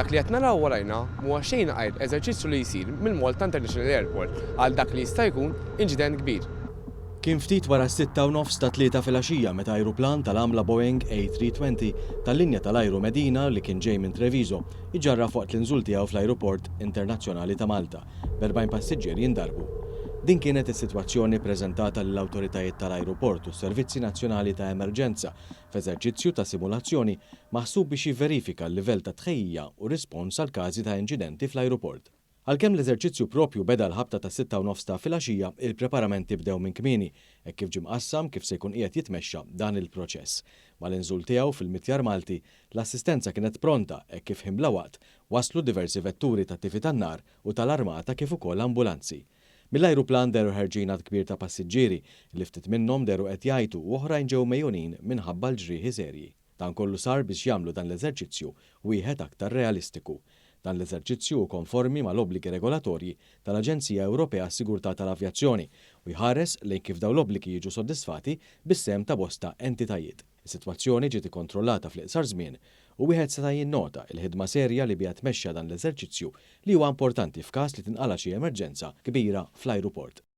Dak li qed naraw warajna mhuwa xejn għajr eżerċizzju li jsir mill-Malta International Airport għal dak li jista' jkun inċident kbir. Kien ftit wara s-6:30 tat-Tlieta filgħaxija meta ajruplan tal-għamla Boeing A320 tal-linja tal-ajru Medina li kien ġej minn Treviso iġarraf waqt l-inżul tiegħu fl-Ajruport Internazzjonali ta' Malta, b'40 passiġġier jindarbu. Din kienet is-sitwazzjoni ppreżentata lill-awtoritajiet tal-ajruport u s-servizzi nazzjonali ta' emerġenza f'eżerċizzju ta' simulazzjoni maħsub biex jivverifika l-livell ta' tħejjija u rispons għal każi ta' inċidenti fl-ajruport. Għalkemm l-eżerċizzju proprju beda l-ħabta tas-sitta u nofs ta' filgħaxija, il-preparamenti bdew minn kmieni, hekk kif ġie mqassam kif se jkun qiegħed jitmexxa dan il-proċess. Mal-inżul tiegħu fil-mitjar Malti, l-assistenza kienet pronta hekk kif ħin bla waqt waslu diversi vetturi tat-tifi tan-nar u tal-armata kif ukoll ambulanzi. Mill-ajruplan dehru ħerġin għadd kbir ta' passiġġieri, li ftit minnhom dehru qed jgħajtu u oħrajn ġew megħjunin minħabba l-ġrieħi serji. Dan kollu sar biex jagħmlu dan l-eżerċizzju wieħed aktar realistiku. Dan l-eżerċizzju hu konformi mal-obbligi regolatorji tal-Aġenzija Ewropea għas-Sigurtà tal-Avjazzjoni u jħares lejn kif dawn l-obbligi jiġu soddisfati bis-sehem ta' bosta entitajiet. Is-sitwazzjoni ġiet ikkontrollata fl-iqsar żmien u wieħed seta' jinnota l-ħidma serja li biha tmexxa dan l-eżerċizzju li huwa importanti f'każ li tinqala' xi emerġenza kbira fl-ajruport.